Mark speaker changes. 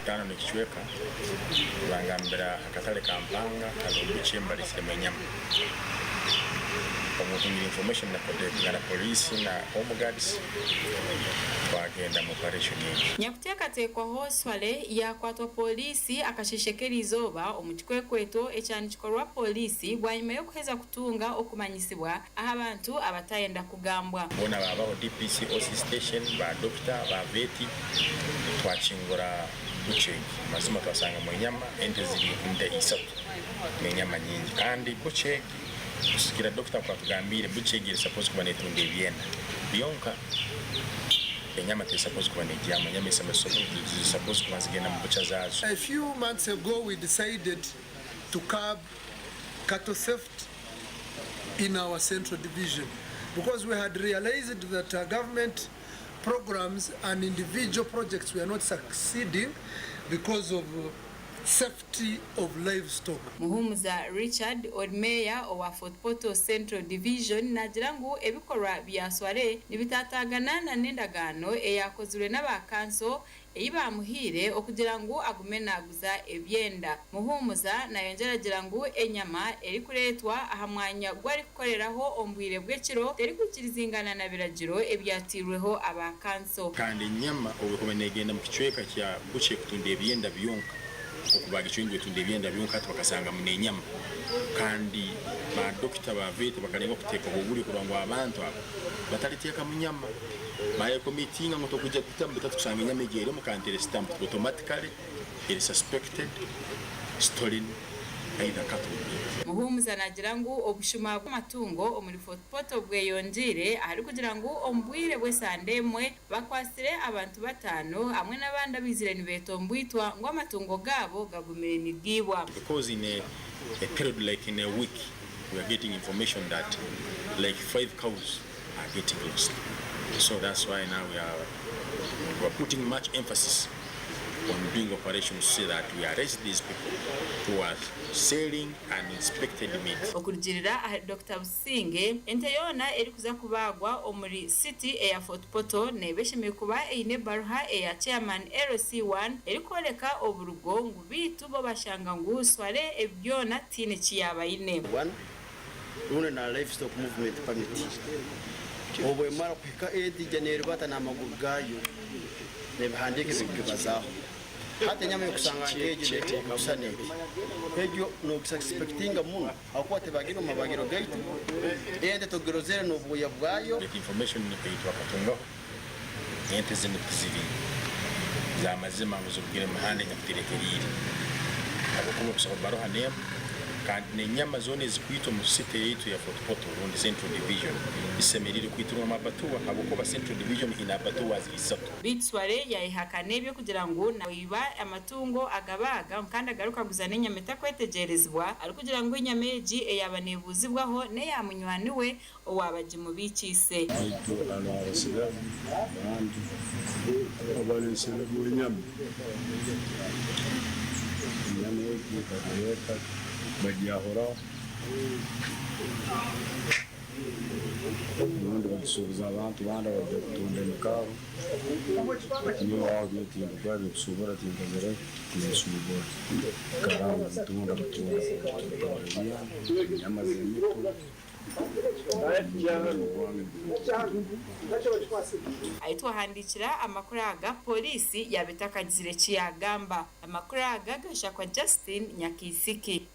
Speaker 1: itaano n'ekicweka bangambira akatare ka Mpanga hariho bukye mbaretsiremu enyama. Obu ntungire information na coordinatinga na police na home guards twagenda mu operation egi.
Speaker 2: Nyakuteekateekwaho Swaleh yaakwatwa Pooriisi akasheeshe k'eriizooba omu kikwekweto ekya nikikorwa Pooriisi bwanyima y'okuheza kutunga okumanyisibwa aha bantu abatayenda kugambwa.
Speaker 1: Boona baabaho, DPC, OC station, ba dokita, ba vet, twakingura butcher egi. Mazima twasangamu enyama, ente ziri nte isatu n'enyama nyingi. Kandi butcher egi kusigikiira dokita oku atugambiire, butcher egi eri supposed kuba netunda ebyenda byonka. Enyama teri supposed kuba negyamu, enyama ziri supposed kuba nizigenda mu butcher zaazo.
Speaker 3: A few months ago we decided to curb cattle theft in our central division because we had realized that government programs and individual projects were not succeeding because of safety of livestock.
Speaker 2: Muhumuza Richard ori Meeya owa Fort Portal Central Division naagira ngu ebikorwa bya Swaleh nibitaataagana na n'endagaano eyaakozirwe n'aba kanso ei baamuhaire okugira ngu agume naaguza ebyenda. Muhumuza nayongyera agira ngu enyama erikureetwa aha mwanya gu arikukoreraho omu bwire bw'ekiro terikwikirizingana na biragiro ebyateirweho aba kanso.
Speaker 1: Kandi enyama obu ekuba negenda mu kicweka kya bukye kutunda ebyenda byonka, oku baagicwire ngu etunda ebyenda byonka hati bakasangamu n'enyama. Kandi ba dokita ba vet bakalengaho kuteekaho oburyo kurora ngu abantu abo bataliteekamu nyama. Bayekomitinga ngu tokwija kugitamu beitu hati kusanga enyama egyo erimu kandi teri stamped automatically eri suspected stolen either cattle meat.
Speaker 2: Muhumuza naagira ngu obushuma bw'amatungo omuri Fort Portal bweyongyeire aharikugira ngu omu bwire bw'esande emwe bakwatsire abantu bataano hamwe n'abandi abaizire nibetomboitwa ngu amatungo gaabo gagumire nigaibwa.
Speaker 1: Because in a a period like in a week we are getting information that like 5 cows are getting lost so that's why now we are we are putting much emphasis on doing operations to see that we arrest these people who are selling uninspected meat.
Speaker 2: Okurugiirira ahari Dokita Businge, ente yoona erikuza kubaagwa omuri City eya Fort Portal neeba eshemereire kuba eine ebaruha eya Chairman LC1 erikworeka oburugo ngu beitu bo bashanga ngu Swaleh ebi byona tihaine eki yaaba aine.
Speaker 4: One, rundi na livestock movement permit. Obu emara kuhika ente ija neribata n'amaguru gaayo n'ebihandiiko ebikugibazaaho. Hati enyama ey'okusanga nk'egyo nekusana eti, egyo nogisaspectinga muno ahakuba tebagire omu mabagiro gaitu, ente togirozere n'obwoya bwayo.
Speaker 1: Baitu information ei twakatungaho, ente zinu tiziri z'amazima ngu zirugire omu mihanda enyakuterekeriire habwokuba busaho baruha n'emu kandi n'enyama zoona ezikwitwa omu city yaitu ya Fort Portal rundi Central Division zisemeriire kwitirwa omu abattoir habwokuba Central Division ine abattoirs isatu.
Speaker 2: Beitu Swaleh yayehakana ebyo kugira ngu naiba amatungo agabaaga kandi agarikukaguza n'enyama etakwetegyerezibwa arikugira ngu enyama egi eyaaba nebuuzibwaho n'eya munywani we owaaba agimubiikiise.
Speaker 5: Baitu haloho abasigazi abandi abalesere enyama, enyama egi bagireta bagyahu'raho, obundi bagisubuza abantu bandi abaija kutunda emikaabo, baitu nyowe aho byo tindukora ebyokusubura tinkozire tinsubura, karanga ntunda batunda enyama z'emito.
Speaker 2: Ahi twahandiikira amakuru aga, Pooriisi yaaba etakagizire ki yaagamba. Amakuru aga gashakwa Justine Nyakaisiki.